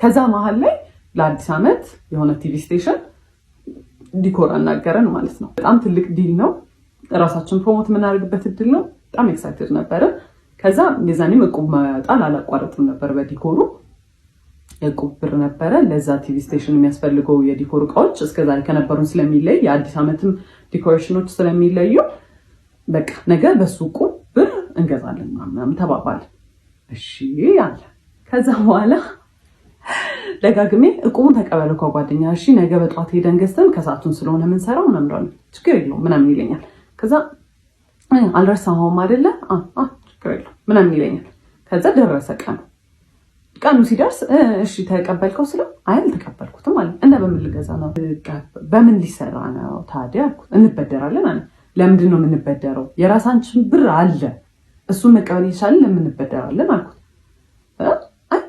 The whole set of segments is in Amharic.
ከዛ መሀል ላይ ለአዲስ ዓመት የሆነ TV station decor አናገረን ማለት ነው። በጣም ትልቅ deal ነው። ራሳችን promote የምናደርግበት እድል ነው። በጣም excited ነበርን። ከዛ የዛኔም እቁብ መጣል አላቋረጥም ነበር በ decor ኡ። የእቁብ ብር ነበረ። ለዛ TV station የሚያስፈልገው የ decor እቃዎች እስከዛሬ ከነበሩን ስለሚለይ፣ የአዲስ ዓመትም decoration ኖች ስለሚለዩ፣ በቃ ነገ በሱ እቁብ ብር እንገዛለን ምናምን ተባባልን። እሺ አለ። ከዛ በኋላ ደጋግሜ እቁቡን ተቀበለው ከጓደኛ፣ እሺ ነገ በጠዋት ሄደን ገዝተን ከሰዓቱን ስለሆነ የምንሰራው ምናምን፣ ችግር የለውም ምናምን ይለኛል። ከዛ አልረሳኸውም አይደለ? ችግር የለውም ምናምን ይለኛል። ከዛ ደረሰ ቀኑ። ቀኑ ሲደርስ እሺ ተቀበልከው ስለው አይ አልተቀበልኩትም አለ። እና በምን ልገዛ ነው? በምን ሊሰራ ነው ታዲያ አልኩት። እንበደራለን አለ። ለምንድን ነው የምንበደረው? የራሳችን ብር አለ፣ እሱን መቀበል እየቻልን ለምን እንበደራለን አልኩት። አይ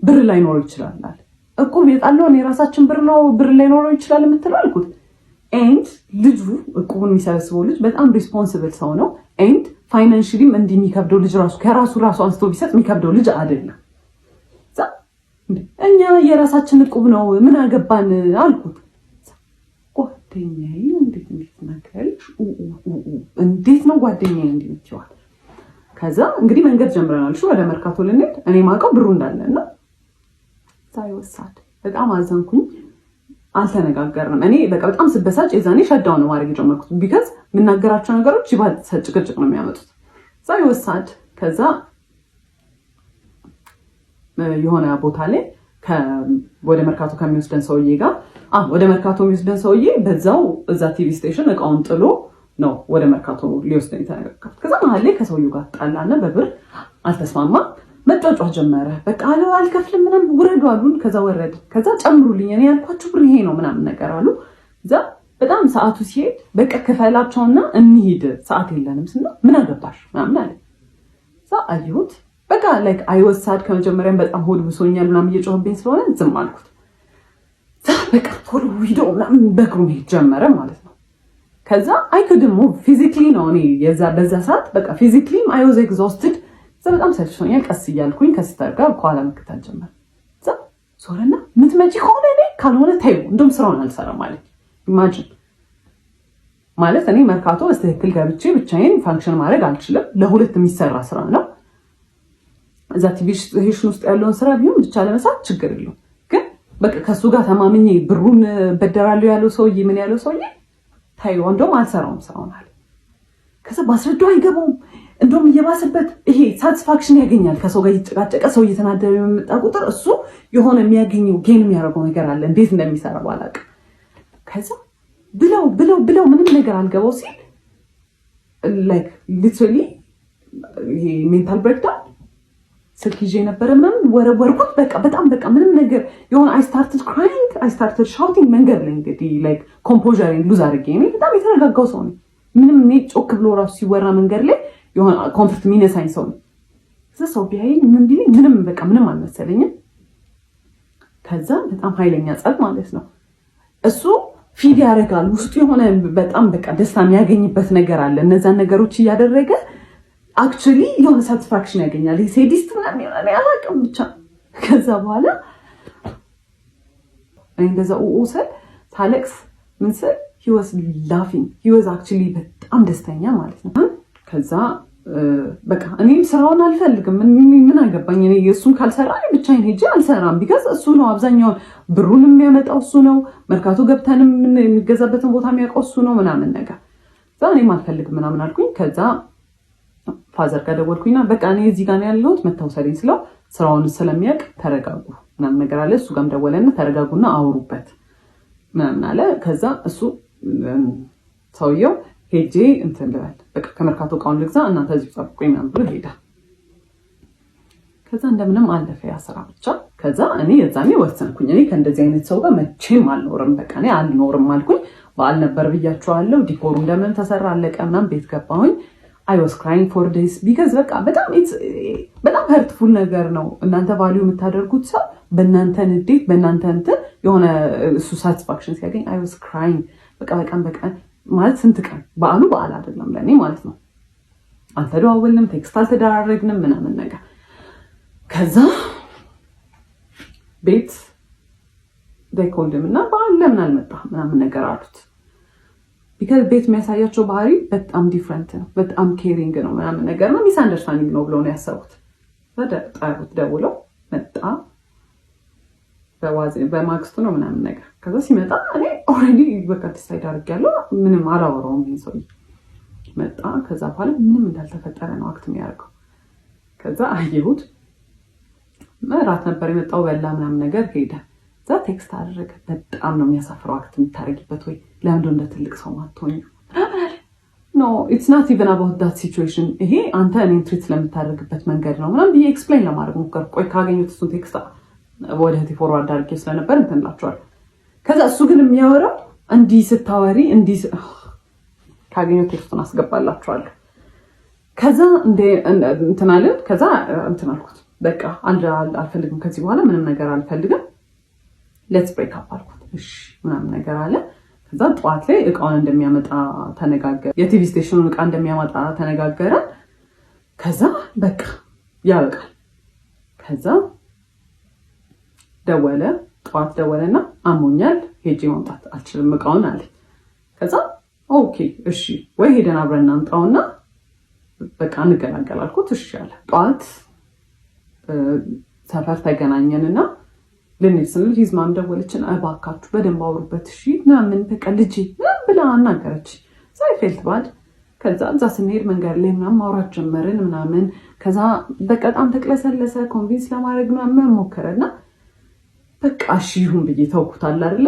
ብር ላይኖረው ይችላል አለ። እቁብ የጣለውን የራሳችን ብር ነው ብር ላይኖረው ይችላል የምትለው አልኩት። And ልጁ፣ እቁቡን የሚሰበስበው ልጅ በጣም responsible ሰው ነው። And financially ም እንዲህ የሚከብደው ልጅ፣ ራሱ ከራሱ ራሱ አንስቶ ቢሰጥ የሚከብደው ልጅ አይደለም። እኛ የራሳችን እቁብ ነው፣ ምን አገባን አልኩት። ጓደኛዬ እንዴት እንዴት ትናገሪያለሽ? እንዴት ነው ጓደኛዬ እንዲህ ይችዋል? ከዛ እንግዲህ መንገድ ጀምረናል። እሺ ወደ መርካቶ ልንሄድ፣ እኔ ማውቀው ብሩ እንዳለ እና ሳይወሳድ በጣም አዘንኩኝ። አልተነጋገርንም። እኔ በቃ በጣም ስበሳጭ የዛኔ shut down ነው ማድረግ የጀመርኩት። Because የምናገራቸው ነገሮች ይባል ጭቅጭቅ ነው የሚያመጡት። እዛ ይወሳድ። ከዛ የሆነ ቦታ ላይ ወደ መርካቶ ከሚወስደን ሰውዬ ጋር፣ ወደ መርካቶ የሚወስደን ሰውዬ በዛው እዛ TV station እቃውን ጥሎ ነው ወደ መርካቶ ሊወስደን የተነጋገሩት። ከዛ መሀል ላይ ከሰውዬው ጋር ጣላና በብር አልተስማማ፣ መጫጫ ጀመረ። በቃ አልከፍልም ምናምን፣ ውረዱ አሉን። ከዛ ወረድ። ከዛ ጨምሩልኝ፣ እኔ ያልኳችሁ ብር ይሄ ነው ምናምን ነገር አሉ። እዛ በጣም ሰዓቱ ሲሄድ በቃ ክፈላቸውና እንሂድ፣ ሰዓት የለንም ስንለው ምን አገባሽ ምናምን አለ። እዛ አየሁት፣ በቃ like I was sad፣ ከመጀመሪያም በጣም ሆድ ብሶኛል ምናምን፣ እየጮህብኝ ስለሆነ ዝም አልኩት። በቃ ቶሎ ሂዶ ምናምን በእግሩ መሄድ ጀመረ ማለት ነው። ከዛ I couldn't move physically ነው፣ እኔ የዛ በዛ ሰዓት በቃ physically ም I was exhausted። እዛ በጣም ሰልችቶኛል። ቀስ እያልኩኝ ከ sister ጋር ከኋላ መከተል ጀመር። እዛ ዞረና ምትመጪ ከሆነ እኔ ካልሆነ ተይው፣ እንደውም ስራውን አልሰራም ማለት። Imagine፣ ማለት እኔ መርካቶ በስትክክል ገብቼ ብቻዬን function ማድረግ አልችልም። ለሁለት የሚሰራ ስራ ነው። እዛ TV station ውስጥ ያለውን ስራ ቢሆን ብቻ ለመስራት ችግር የለውም። ግን በቃ ከእሱ ጋር ተማምኜ ብሩን በደራለሁ ያለው ሰውዬ፣ ምን ያለው ሰውዬ ታዩ፣ እንደውም አልሰራውም ስራውን አለ። ከዛ ባስረዳው አይገባውም። እንደውም እየባሰበት፣ ይሄ satisfaction ያገኛል። ከሰው ጋር እየተጨቃጨቀ፣ ሰው እየተናደደ የመጣ ቁጥር እሱ የሆነ የሚያገኘው፣ gain የሚያደርገው ነገር አለ። እንዴት እንደሚሰራ ባላውቅም። ከዛ ብለው ብለው ብለው ምንም ነገር አልገባው ሲል like literally ይሄ mental breakdown፣ ስልክ ይዤ ነበረ ምናምን ወረወርኩት። በቃ በጣም በቃ ምንም ነገር የሆነ I started crying, I started shouting መንገድ ላይ። እንግዲህ like composure ኤን lose አድርጌ፣ እኔ በጣም የተረጋጋው ሰው ነኝ። ምንም እኔ ጮክ ብሎ ራሱ ሲወራ መንገድ ላይ የሆነ comfort የሚነሳኝ ሰው ነኝ። እዛ ሰው ቢያየኝ ምን ቢለኝ ምንም በቃ ምንም አልመሰለኝም። ከዛ በጣም ኃይለኛ ጸብ ማለት ነው። እሱ feed ያደርጋል፣ ውስጡ የሆነ በጣም በቃ ደስታ የሚያገኝበት ነገር አለ። እነዛን ነገሮች እያደረገ actually የሆነ satisfaction ያገኛል። Sadist ምናምን ይሆናል፣ አላውቅም ብቻ። ከዛ በኋላ እኔ እንደዛ ስል፣ ሳለቅስ፣ ምን ስል he was laughing, he was actually በጣም ደስተኛ ማለት ነው። ከዛ በቃ እኔም ስራውን አልፈልግም። ምን አገባኝ እኔ፣ እሱን ካልሰራ እኔ ብቻዬን ሄጄ አልሰራም። Because እሱ ነው አብዛኛውን ብሩን የሚያመጣው፣ እሱ ነው። መርካቶ ገብተንም የሚገዛበትን ቦታ የሚያውቀው እሱ ነው ምናምን ነገር። እዛ እኔም አልፈልግም ምናምን አልኩኝ። ከዛ father ጋር ደወልኩኝና በቃ እኔ እዚህ ጋር ነው ያለሁት፣ መተህ ውሰደኝ ስለው ስራውን ስለሚያውቅ ተረጋጉ ምናምን ነገር አለ። እሱ ጋርም ደወለና ተረጋጉና አውሩበት ምናምን አለ። ከዛ እሱ ሰውየው ሄጄ እንትን ልበል፣ በቃ ከመርካቶ እቃውን ልግዛ፣ እናንተ እዚሁ ጠብቁኝ ምናምን ብሎ ሄዳ። ከዛ እንደምንም አለፈ ያ ስራ ብቻ። ከዛ እኔ የዛኔ ወሰንኩኝ፣ እኔ ከእንደዚህ አይነት ሰው ጋር መቼም አልኖርም፣ በቃ እኔ አልኖርም አልኩኝ። በዓል ነበር ብያቸዋለሁ። Decor ኡ እንደምንም ተሰራ፣ አለቀ ምናምን፣ ቤት ገባሁኝ። I was crying for days because በቃ በጣም በጣም hurtful ነገር ነው። እናንተ value የምታደርጉት ሰው በእናንተ ንዴት፣ በእናንተ እንትን የሆነ እሱ satisfaction ሲያገኝ፣ I was crying በቃ በቀን በቀን ማለት፣ ስንት ቀን በዓሉ በዓል አይደለም ለእኔ ማለት ነው። አልተደዋወልንም፣ text አልተደራረግንም ምናምን ነገር። ከዛ ቤት they called him እና በዓል ለምን አልመጣ ምናምን ነገር አሉት። Because ቤት የሚያሳያቸው ባህሪ በጣም different ነው፣ በጣም caring ነው ምናምን ነገር ነው። Misunderstanding ነው ብለው ነው ያሰቡት። ጠሩት፣ ደውለው መጣ። በማግስቱ ነው ምናምን ነገር። ከዛ ሲመጣ እኔ already በቃ decide አድርጌያለሁ። ምንም አላወራውም። ይሄን ሰውዬ መጣ። ከዛ በኋላ ምንም እንዳልተፈጠረ ነው act የሚያደርገው። ከዛ አየሁት። እራት ነበር የመጣው፣ በላ ምናምን ነገር ሄደ። እዛ text አደረገ። በጣም ነው የሚያሳፍረው act የምታደርጊበት፣ ወይ ለምንድን እንደ ትልቅ ሰው ማትሆኙ ምናምን አለ። No, it's not even about that situation፣ ይሄ አንተ እኔን treat ስለምታደርግበት መንገድ ነው ምናምን ብዬ explain ለማድረግ ሞከርኩ። ቆይ ካገኙት እሱን text ወደ እህቴ forward አድርጌ ስለነበር እንትን እላቸዋለሁ። ከዛ እሱ ግን የሚያወራው እንዲህ ስታወሪ እንዲህ፣ ካገኘሁት text ኡን አስገባላችኋለሁ። ከዛ እንትን አለን። ከዛ እንትን አልኩት፣ በቃ አልፈልግም፣ ከዚህ በኋላ ምንም ነገር አልፈልግም፣ let's break up አልኩት። እሺ ምናምን ነገር አለ። ከዛ ጠዋት ላይ እቃውን እንደሚያመጣ ተነጋገረ። የ TV station ኑን እቃ እንደሚያመጣ ተነጋገረ። ከዛ በቃ ያበቃል። ከዛ ደወለ፣ ጠዋት ደወለና አሞኛል፣ ሄጄ ማምጣት አልችልም እቃውን አለኝ። ከዛ okay እሺ ወይ ሄደን አብረን እናምጣውና በቃ እንገላገል አልኩት። እሺ አለ። ጠዋት ሰፈር ተገናኘንና ልንሄድ ስንል his mom ደወለችን። እባካችሁ በደንብ አውሩበት እሺ ምናምን በቃ ልጄ ምናምን ብላ አናገረች። So I felt bad። ከዛ እዛ ስንሄድ መንገድ ላይ ምናምን ማውራት ጀመርን ምናምን። ከዛ በቃ በጣም ተቅለሰለሰ። Convince ለማድረግ ምናምን ሞከረ እና በቃ እሺ ይሁን ብዬ ተውኩታል አይደለ፣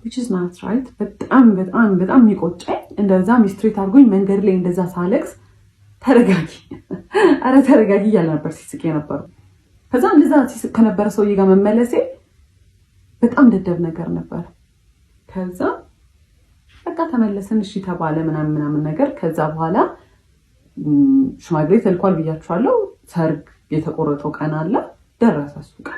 which is not right። በጣም በጣም በጣም የሚቆጨኝ እንደዛ mistreat አድርጎኝ መንገድ ላይ እንደዛ ሳለቅስ ተረጋጊ፣ አረ ተረጋጊ እያለ ነበር ሲስቅ የነበረው። ከዛ እንደዛ ሲስቅ ከነበረ ሰውዬ ጋር መመለሴ በጣም ደደብ ነገር ነበር። ከዛ በቃ ተመለስን፣ እሺ ተባለ ምናምን ምናምን ነገር። ከዛ በኋላ ሽማግሌ ተልኳል ብያችኋለሁ። ሰርግ የተቆረጠው ቀን አለ፣ ደረሰ እሱ ቀን።